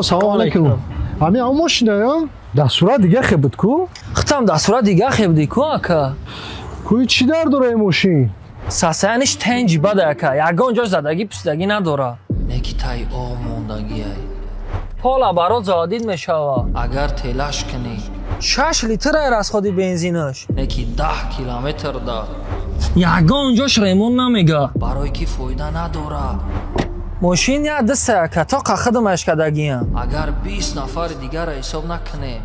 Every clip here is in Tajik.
Салом алейкум. Ҳамин ҳамон мошина ё? Дастура дига хе буд ку? Хитам дастура дига хе буди ку, ака. Куи чӣ дар дора ин мошин? Сасаяниш тенҷи бада, ака. Ягон ҷош задагӣ пусидагӣ надора. Неки тай об мондагиай. Пола барот заводид мешава. Агар телаш кунӣ. 6 литрай расходи бензинаш. Неки 10 километр да. Ягон ҷош ремонт намега. Барои ки фоида надора. Мошин як даса, ака, то қахидамаш кардагиям. Агар 20 нафари дигарро ҳисоб накунем.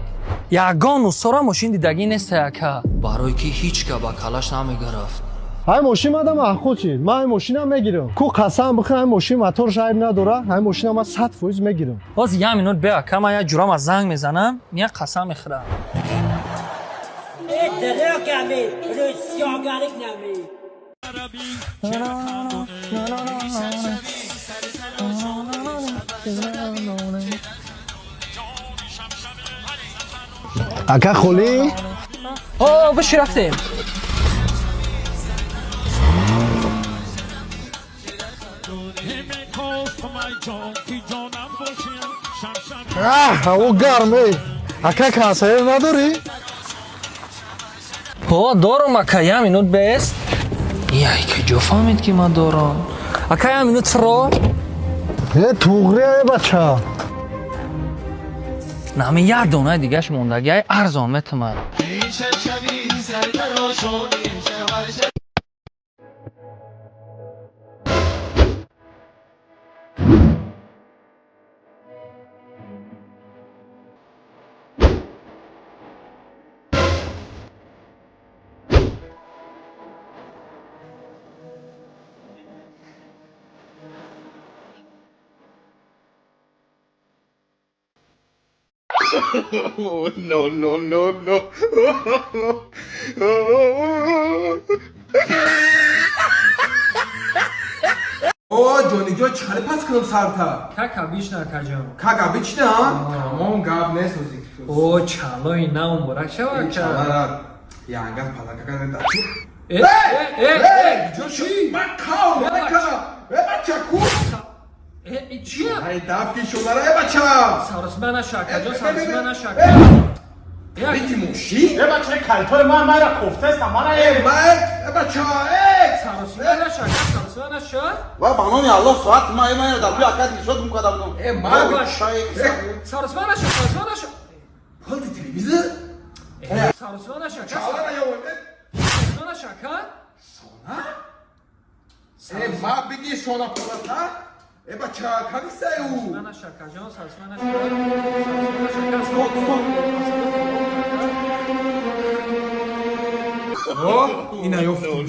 Ягон устора мошин дидагӣ нест, ака. Барои ки ҳеҷ ка ба калаш намегарафт. Ҳай мошин мада маъқул чид. Ман ҳай мошинам мегирам. Ку қасам бихӯр, ҳай мошин моторш айб надора. Ҳай мошинам ман 100% мегирам. Боз як минут бе, ака, ман як ҷурам аз занг мезанам, мия қасам мехӯрам. ادراک امیر روسیاگری نمی. Ака, холӣ? О, биши, рафтем. Аҳ, ҳаво гарм эй. Ака, кондитсионер надорӣ? О, дорум, ака, як минут бест. Яй, куҷо фаҳмид, ки ман дорам? Ака, як минут фуро. Э, туғри э бача. Нами як донаи дигаш мондагиай, арзон метумад. No, no, no, no. О, ҷониҷон, чӣ хеле пас кунам сарта? Как обычно, акаҷон. Как обычно, а? Тамом, гап нест озик. О, чалои нав муборак шава, ака. Чалара янга палака карда. Э, э, э, Ҷо ши? Ман кав, ман кав. Э, бача, ку? э, э, чия? Ай, дафти шумара, э, бача. Саросима наша, акаҷон, Э, э, саросима э, наша, э, ака. Э, Бити моши? Э, бача, калтори ман мара кофтаестам, мара. Э, ман, э, бача, э. Саросима наша, ака, саросима наша. Ва ба номи Аллоҳ, соат ма ма дар пули акад нишод мукарда будам. Э, ман. Саросима наша, саросима наша. Пулти телевизор? Э, саросима наша, ака. Чалара ё. Э, Саросима наша, ака. Э, ма биги шона пулата? Э, бача, канисаю. Саросима наша, акаҷон, саросима наша. Саросима наша, ака. Стоп, стоп. О, ина ёфтум.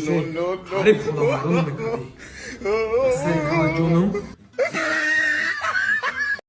Қариб хонаварон мекардӣ. Ҷонум.